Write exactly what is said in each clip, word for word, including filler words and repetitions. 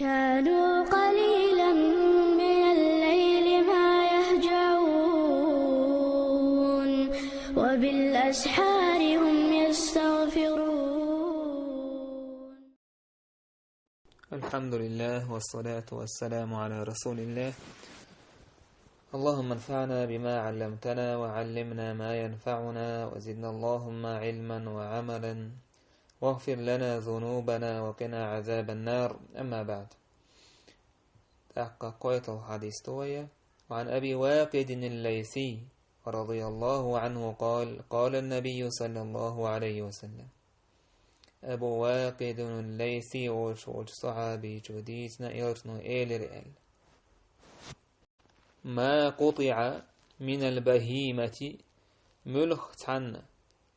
كانوا قليلا من الليل ما يهجعون، وبالأسحار هم يستغفرون. الحمد لله، والصلاة والسلام على رسول الله. اللهم انفعنا بما علمتنا، وعلمنا ما ينفعنا، وزدنا اللهم علما وعملا، واغفر لنا ذنوبنا، وقنا عذاب النار. أما بعد. ТӀаккха кхойтталгӀа хьадис ду вай. وعن أبي واقد الليثي رضي الله عنه قال: قال النبي صلى الله عليه وسلم. Абу Вакъидун Лайси олуш волчу сахьабичо дийцина, элчано элира аьлла: ما قطع من البهيمة, муьлхха цхьана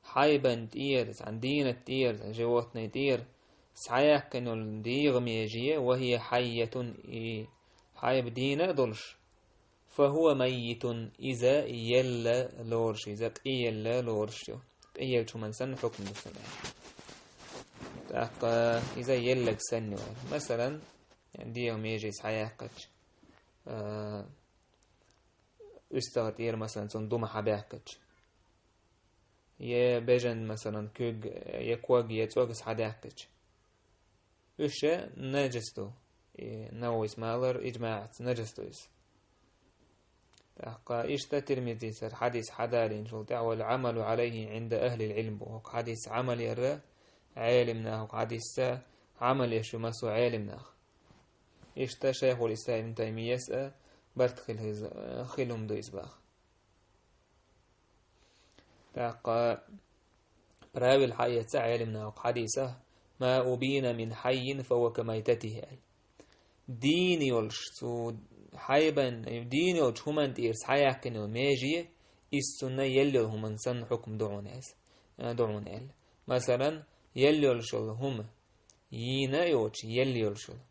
хьайбан тӀера, цхьана дийнат тӀера, цхьана животный тӀера схьаяьккхина йолу дегӀан меже, وهي حية, и хьайба дийна а долуш, فهو ميت, иза елла лоруш, иза къиелла лоруш ю. Къиеллачу хӀуманна санна хьукм ду цуьнан. ТӀаккха иза елларг санна ю. Масалан, дегӀан меже схьаяьккхича, а, уьстагӀа тӀера, масалан, цунна дума схьабаьккхича, я бежан, масалан, куьг, я ког, я цӀог схьадаьккхича, уьш нажас ду. И Нававис ма аллара, иджмаӀаца нажас ду иза. ТӀаккха иштта Тирмизис хӀара хьадис хьадалийначул тӀаьхьа: والعمل عليه عند أهل العلم бу. ХӀокху хьадисца Ӏамал яр Ӏелам наха, хӀокху хьадисца Ӏамал еш ю массо а Ӏелам нах. Иштта Шайхул Ислам Ибн Таймияс а барт хила хӀума ду иза баха. ТӀаккха правил хьаэца Ӏелам наха хӀокху хьадисах: ما أبين من حي فهو كميتته аьлла. Дийна йолуш цу хьайбан, дийна йолчу хӀуманна тӀера схьаяьккхина йолу меже, иза цунна елла йолу хӀуманна санна хьукм ду хьуна иза, а, ду хьуна аьлла. Масалан, елла йолуш йолу хӀума, йийна а йоцуш, елла йолуш йолу,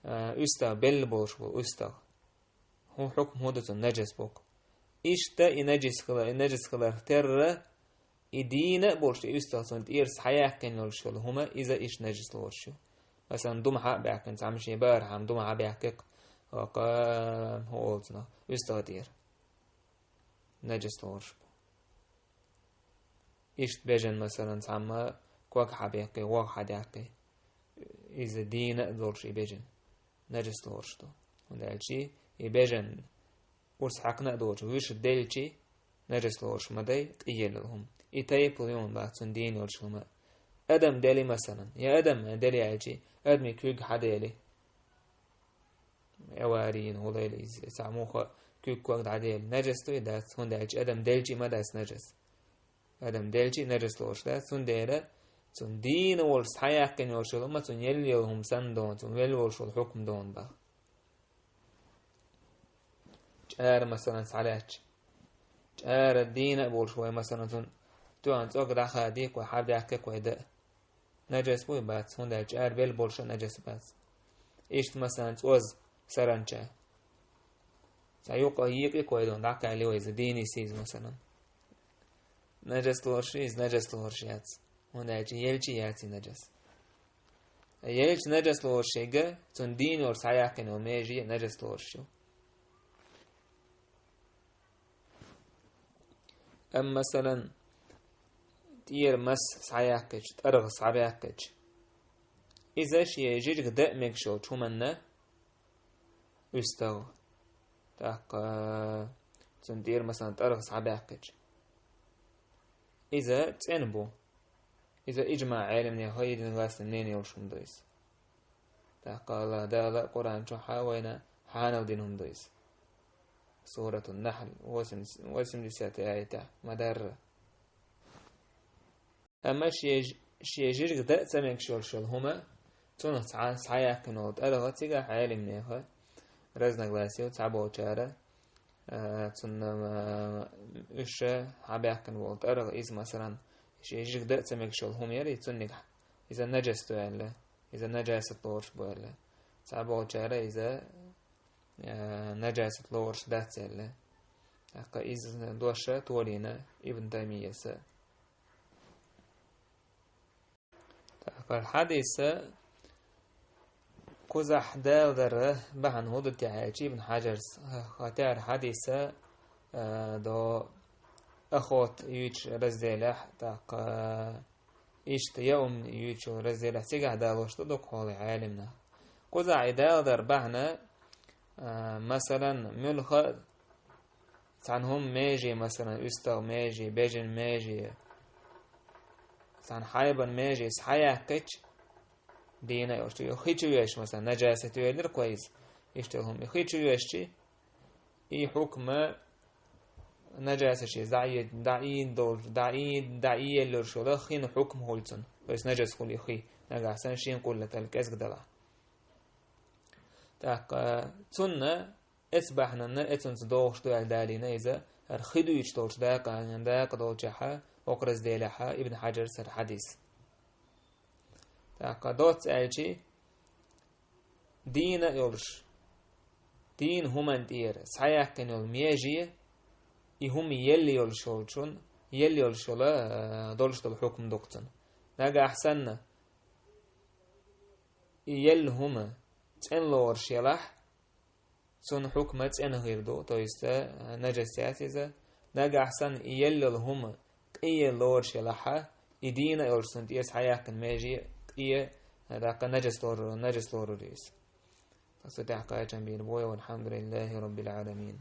а, уьстагӀ, белла болуш болу уьстагӀ. ХӀун хьукм хӀун ду цунна, нажас боккху. Иштта и нажас хила, и нажас хиларх терра, и дийна а болуш, и уьстагӀ цунна тӀера схьаяьккхина йолуш йолу хӀума, иза иштта нажас лоруш ю. Масалан, дума схьа а баьккхина, цхьамма шен баархьама дума схьабаьккхи-кх, хӀокху, хӀун олу цунах, уьстагӀа тӀера. Нажас лоруш бу. Иштта бежан, масалан, цхьамма ког схьабаьккхи, вогӀ схьадаьккхи, иза дийна а долуш и бежан, нажас лоруш ду. ХӀунда аьлча и бежан урс хьаькхна а доцуш, вуьшта делчи, нажас лоруш ма дай, къиелла хӀума. И тайпа ю хьуна бац цунна дийна йолуш хӀума. Адам дели, масалан, я адам дели аьлчи, адамийн куьг схьадели, аварийна хӀулайла иза, цхьа муха куьг-ког дӀадели, нажас ду и, дац, хӀунда аьлча адам делчи ма дац нажас. Адам делчи нажас лоруш дац, цундела цунна дийна волуш схьаяьккхина йолуш йолу хӀума, цунна елла йолу хӀума санна ду хьуна, цунна велла волуш волу хьукм ду хьуна баха. ЧӀара, масалан, схьалаьцча. ЧӀара дийна а болуш вай, масалан, цунна тоьхна цӀог дӀахадийкх вай, хьабаьккхи-кх вай дан. Нажас буй, бац, хӀунда аьлча чӀара белла болуш а нажас бац. Иштта, масалан, цӀоз, саранча. Цхьа юкъа йийкъи-кх вай дуьйна, дӀакхаьлли вай иза, дийна йиси иза, масалан. Нажас лоруш иза, нажас лоруш яц. ХӀунда аьлча елчи яц и нажас. Елча нажас лоруш ерг, цунна дийна йолуш схьаяьккхина йолу меже нажас лоруш ю. Амма, масалан, тӀера мас схьаяьккхича, тӀаргӀа схьабаьккхича, иза шен жижиг дан а мегаш йолчу хӀуманна, уьстагӀ, тӀаккха цунна тӀера, масалан, тӀаргӀа схьабаьккхича, иза цӀена бу. Иза иджмаӀ Ӏелимнех, единогласный мнение йолуш хӀума ду иза. ТӀаккха АллахӀ Дала Къуръан чохь а вайна хьанал дина хӀума ду иза. Суратун Нахьл, восемьдесят, восемьдесят аятехь ма-дарра. Амма шен ж-, шен жижиг дан а ца мегаш йолуш йолу хӀума, цунах цхьа, схьаяьккхина волу тӀаргӀа, цигахь Ӏелимнеха разногласие ю, цхьаболчара, а, цунна, а, уьш схьабаьккхина волу тӀаргӀа, иза, масалан, шен жижиг дан а ца мегаш йолу хӀума яра, и цуннигахь иза нажас ду аьлла, иза нажасат лоруш бу аьлла. Цхьаболчара иза, а, нажасат лоруш дац аьлла. ТӀаккха иза дош а толийна Ибн Таймияса. ТӀаккха хьадиса Кхузахь далдар бахьана хӀун ду те аьлча, Ибн Хьаджарс, хатар хьадиса, а, до охота юьйцу разделехь, тӀаккха иштта яум юьйцу разделехь цигахь далош ду дукха хьоле Ӏелимнах. Кхузахь и далдар бахьана, а, масалан, муьлха цхьана хӀума меже, масалан, уьстагӀ меже, бежан меже, цхьана хьайбан меже схьаяьккхича, дийна йолуш, хи чу йоьшча, масалан, нажасат йоьллира кхо иза. Иштта хӀума хи чу йоьшча, и хьукма нажасат ши дӀаийна долуш, дӀаийна, дӀаийна йолуш йолу хин хьукма хуьлу цунна. То есть нажас хуьлу и хи, нагахь санна шен къуллатал кӀезиг далахь. ТӀаккха цунна эцу бахьанна, эцунца догӀуш ду аьлла далийна иза, хӀара хи дуьйцуш долчу дакъа, дакъа долчехьа, окху разделехьа, Ибн Хьаджарс хӀара хьадис. ТӀаккха доцца аьлчи, дийна а йолуш, дийна хӀуманна тӀера схьаяьккхина йолу меже, и хӀума елла йолуш йолчун, елла йолуш йолу, а, долуш долу хьукма ду-кх цунна. Нагахь санна, и елла хӀума цӀена лоруш елахь, цунна хьукма цӀена хир ду, то есть, э, нажас яц иза. Нагахь санна и елла йолу хӀума къе лоруш елахьа, и дийна а йолуш цунна тӀе схьаяьккхина меже къе, э, даккха нажас лору-, нажас лорур иза. Тхо цу тӀехь кхачам бийр бу, валхьамдулиллахи роббил Ӏаламин.